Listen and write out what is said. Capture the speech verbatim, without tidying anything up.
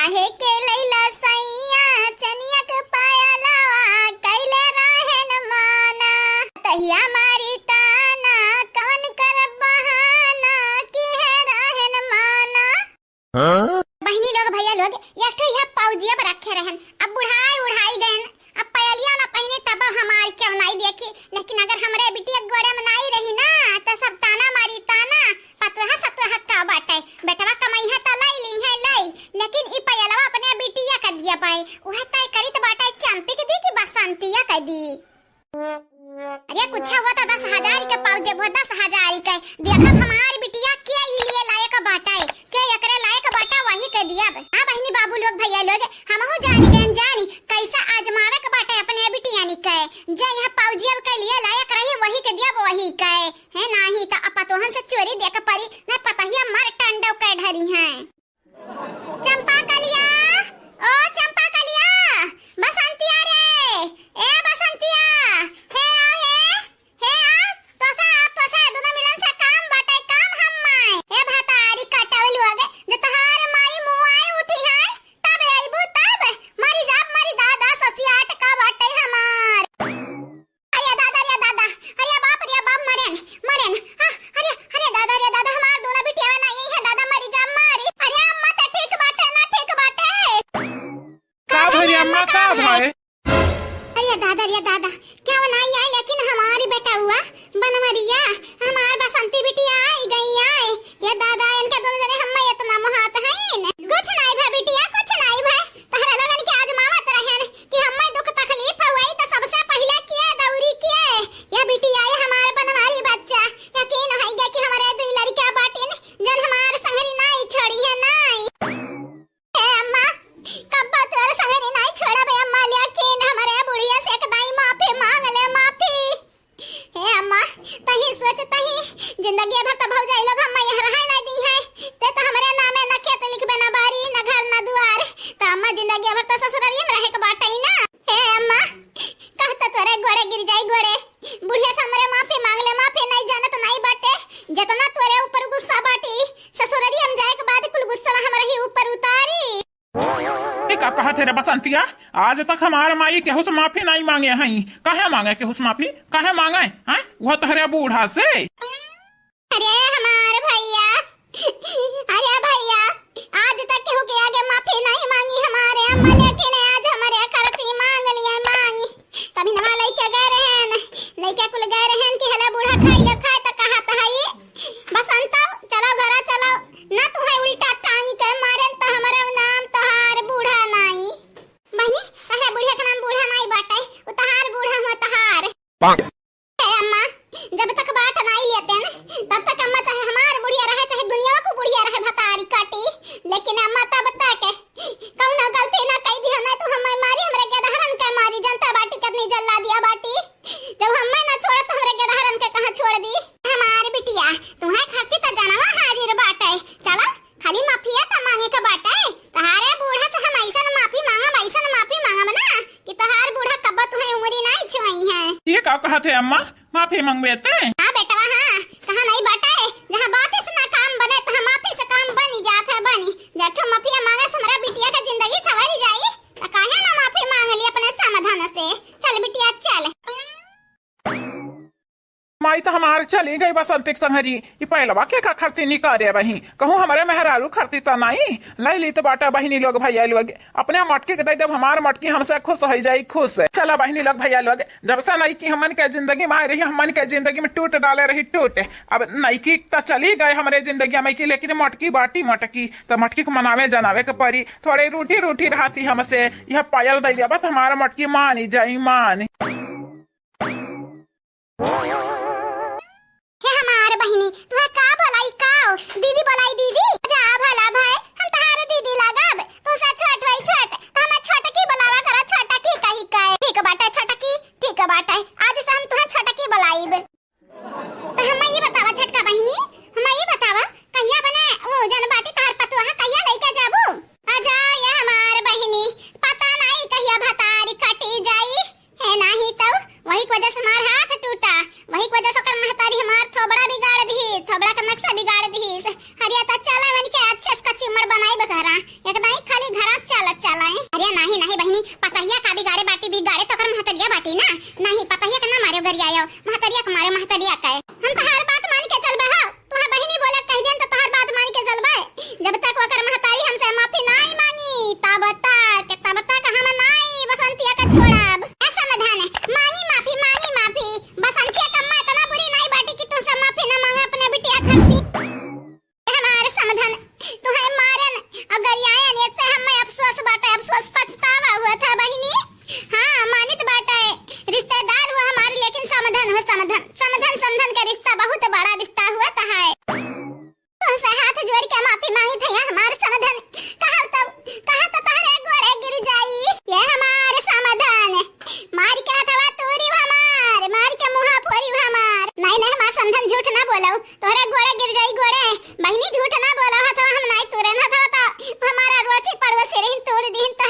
हे के लैला सैया चनिया के पायलवा, कैले रहेन माना। तहिया मारी ताना, कवन करब बहाना, कि हे रहेन माना। हाँ? बहिनी लोग, भैया लोग, एक ठो यह पाउजिया पर रखे रहन, अब बुढ़ाई उढ़ाई गयन, अब पयलिया ना पहिने तब हमार क्यों नाई देखी, लेकिन अगर हमरे बिटिया गोड़े में नाई रही ना, तो सब ताना मारी ताना, पतोहा सतोहा का बाटे, बेटवा कमइहा त लई लीहे लई, लेकिन ई पयलवा अपने बिटिया का दिया बाई, उहे तय करी त बाटे चंपी के दी कि बसंतिया का दी। अरे कुछ हुआ तो दस हजार के पाउजे, वो दस हजार के देखब हमार बिटिया के ई लिए लायक बाटे, के एकरे लायक बाटे वही के दियब। हाँ बहिनी बाबू लोग भैया लोग, हमहू जानी गन जानी कैसा आजमावे के बाटे अपने बिटिया के, जे यह पाउजिया के लिए लायक रही वही के दियब वही के। है नाही त अपतोहन से चोरी दे के परी, न पतहिया मार टंडव के ढरी हैं। चंपा कलिया, ओ चंपा कलिया, बसंतिया रे, ए बसंतिया, हे आ, हे, हे आ, तोसे, तोसे दुनो मिलन से काम बाटे, काम हम माय। ए भतारी कटवल हो गए, जे तहार माई मुआई उठी है, तब अइबू तब, मरी जाब, मरी दादा, ससियाट का बाटे हमार। अरे दादा रे दादा, अरे बाप रे बाप, मरेन, मरेन, हाँ, अरे, अरे दादा रे दादा, हमार दोनों बिटिया ना यही है दादा, मरी जा मारी। अरे अम्मा त ठीक बाटे ना, ठीक बाटे। का भई अम्मा, का भई? अरे दादा रे दादा, क्या वो नाई आए, लेकिन हमारी बेटा हुआ बनवरिया, हमार बसंती बिटिया आई गई आए। ये दादा, इनके दोनों जने हम्मा इतना मोहात हैं। कुछ नाई भा बिटिया, कुछ नाई भा। तहरा लोगन के आजमावत रहन कि हम्मे दुख तकलीफ हुई त सबसे पहिले के दौरी के। ये बिटिया, ये हमार बनवारी बच्चा, यकीन होइगे कि हमरे दुई लड़का बाटिन, जन हमार संगरी नाई छोड़ी है नाई। हे अम्मा, कब्बा तोर संगरी नाई छोड़ब अम्मा, लेकिन हमरे बुढ़िया से एक दाई माफी मांग ले, माफी। हे अम्मा, तही सोच तही, जिंदगी भर त भौजाई लोग हम्मा यहाँ रहे ना दी है। ते त हमरे नामे ना खेत लिखबे, ना बारी, ना घर, ना दुआर। त अम्मा जिंदगी भर त ससुरारी में रहे के बाटे ही ना। हे अम्मा, कहत तोरे गोड़े गिर जाई गोड़े। बुढ़िया से हमरे माफी मांग ले, माफी नहीं जानत नहीं बाटे। जितना तोरे ऊपर गुस्सा बाटी, ससुरारी हम जाए के बाद कुल गुस्सा हमरे ही ऊपर उतारी। ई का कहत है रे बसंतिया? आज तक हमार माई केहू से माफी नाई मांगे हई। काहे मांगे केहू से माफी? काहे मांगे? हैं? वो तोहरे बूढ़ा से। अरे हमार भैया, अरे भैया, आज तक केहू के आगे माफी नाई मांगी हमारे अम्मा, लेकिन आज हमरे खरती मांग लिए, मांगी। तभी नवा लइके गए रहन, लइके कुल गए रहन कि हले बूढ़ा खाई ले, खाए त कहत हई, "बसंतव, चलो घरा चलो, ना तुहे उल्टा टांगी के मारेन त हमरो नाम तोहार बूढ़ा नाई।" बहिनी, तोहरे बुढ़िया के नाम बूढ़ा नाई बाटे, उ तोहार बूढ़ा हुआ तोहार। पाक। ए अम्मा, जब तक बाट नाई लेते न, तब तक अम्मा चाहे हमार बुढ़िया रहे, चाहे दुनिया को बुढ़िया रहे, भतारी काटी, लेकिन अम्मा तब तक कौनो गलती ना कई दिया, ना तू हमें मारी, हमरे गदहरन के मारी, जनता बाटी कितनी जल्ला दिया बाटी। जब हमें ना छोड़ा तो हमरे गदहरन के कहाँ छोड़ दी? हमार बिटिया, तुहे खातिर त जनवा हाजिर बाटे। चला, खाली माफिया त मांगे के बाटे। तहारे बूढ़ा से हम ऐसन माफी मांगब, ऐसन माफी मांगब ना कि तहार बूढ़ा कब्बो तुहे उंगरी ना छुई है। ये का कहत है अम्मा? माफी मांगबे ते? हाँ बेटवा, हाँ, कहा नहीं बाटे, जहाँ बात से ना काम बने, तहाँ माफी से काम बनी जात है, बनी। जब ठो माफिया मांगे से हमरा बिटिया के जिंदगी सवरी जाई, त काहे ना माफी मांग ली अपने समाधान से। चल बिटिया, चल। माई त हमार चली गई बसंती के संगरी। ई पहलवा के का खरती निकारे रही? कहूँ हमरे मेहरारू खरती त नाई? लई ली त बाटा बहिनी लोग, भैया लोग। अपने मटकी के दे देब, हमार मटकी हमसे खुश होइ जाई, खुश। चला बहिनी लोग, भैया लोग, जब से नईकी हमन के जिंदगी में आई रही, हमन के जिंदगी में टूट डाले रही, टूट। अब नईकी त चली गए हमरे जिंदगी में की, लेकिन मटकी बाटी मटकी, त मटकी को मनावे जनावे के परी। थोड़े रूठी रूठी रहती हमसे, यह पायल दे देबा त हमार मटकी मानी जाई, मानी। हे हमार बहिनी, तुहे का बोलाई का? दीदी बोलाई दीदी? जा भला भाई, हम तहार दीदी लागब। तू से छोट भाई छोट, त हमें छोटकी बोलावा करा, छोटकी कही के। ठीक बाटे छोटकी, ठीक बाटे। आज से हम तुहे छोटकी बोलाइब। त हमें ये बतावा छोटका बहिनी, हमें ये बतावा, कहिया बने वो जन बाटी तहार पतोहा, कहिया लइके जाबू? आ जा ये हमार बहिनी, पता नाई कहिया भतारी कटी जाई। हे नाही पड़वा सिरहिन तोड़ दीन तो